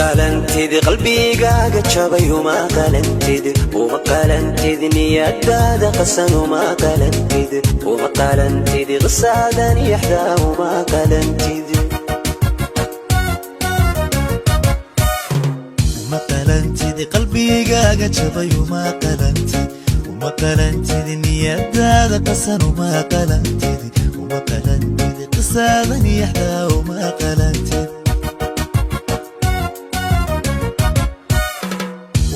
Qalantid qalbigaaga jabay, uma qalantid, uma qalantid niyadaada qasan, uma qalantid, uma qalantid qisaadan yaxdaa, uma qalantid. Uma qalantid qalbigaaga jabay, uma qalantid, uma qalantid niyadaada qasan, uma qalantid, uma qalantid qisaadan yaxdaa, uma qalantid.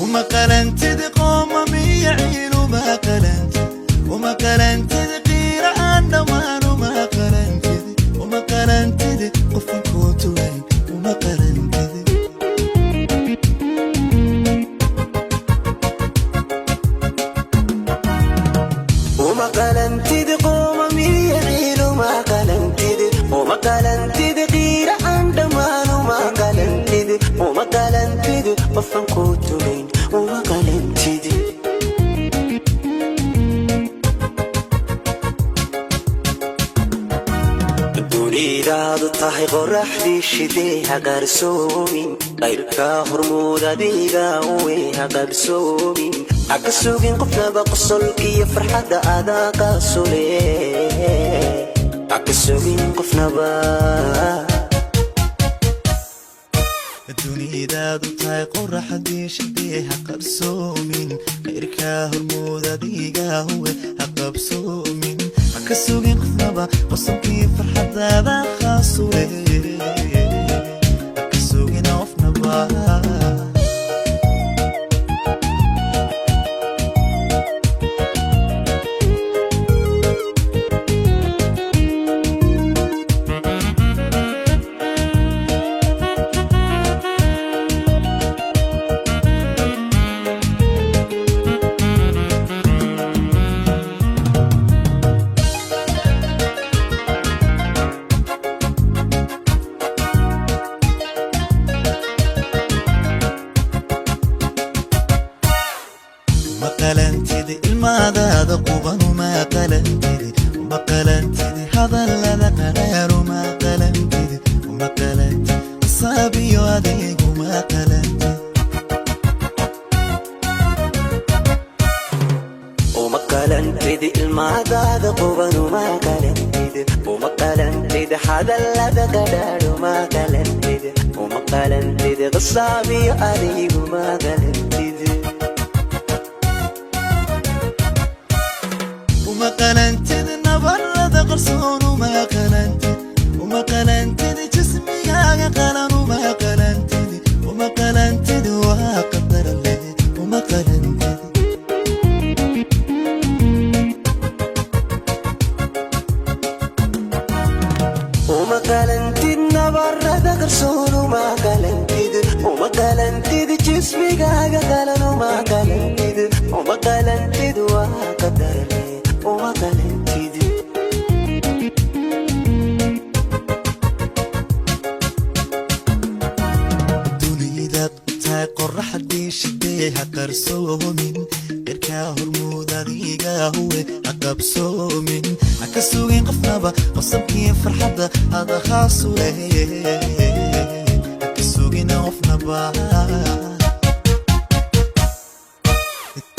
Uma qalantid qoomamiya ciil, uma qalantid, uma qalantid qiira aan dhammaan, uma qalantid, uma qalantid qofan kuu tulayn, uma qalantid. Uma qalantid qoomamiya ciil, uma qalantid, uma qalantid qiira aan dhammaan, uma qalantid, uma qalantid qofan kuu tulayn, uma qalantid. Dunidaadu tahay qoraxdii shidee, ha qarsoomin qayrkaa hormuud adiga uwe, ha qabsoomin, ha ka sugin qofnaba qosolkiyo farxadda adaa qaasule, ha ka sugin qofnaba. Dunidaadu tahay qoraxdii shidee, ha qabsoomin khayrkaa hormuud adiga huwe, ha qabsoomin, ha ka sugin qofnaba qosolkii farxadaada khaasule, ha ka sugin qofnaba. Uma qalantid ilmaadaada quban, uma qalantid, uma qalantid hadallada qaraar, uma qalantid, uma qalantid qasaabiyo adeeg, uma qalantid. Uma qalantid ilmaadaada quban, uma qalantid, uma qalantid hadallada qadhaadh, uma qalantid, uma qalantid qasaabiyo adeeg, uma qalantid. Uma qalantid nabarada qarsoon, uma qalantid, uma qalantid jismigaaga qalan, uma qalantid, uma qalantid waa qadar leh, uma qalantid. Uma qalantid nabarada qarsoon, uma qalantid, uma qalantid jismigaaga qalan, uma qalantid, uma qalantid waa qadarle, uma qalantid. Dunidaad u tahay qoraxdii shidee, ha qarsoomin qirkaa hormuud adiga huwe, ha qabsoomin, ha ka sugin qofnaba qosabkii farxadda hada khaasu leh, ha ka sugin qofnaba.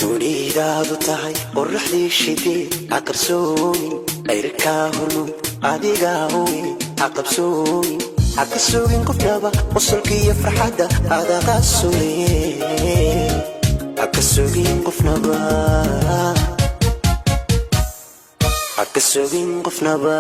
Dunidaadu tahay qoraxdii shidee, ha qarsoomin qayrkaa hormuud adiga huwe, ha qabsoomin, ha ka sugin qofnaba qosolkiiyo farxadda adaqasule, ha ka sugin qofnaba, ha ka sugin qofnaba.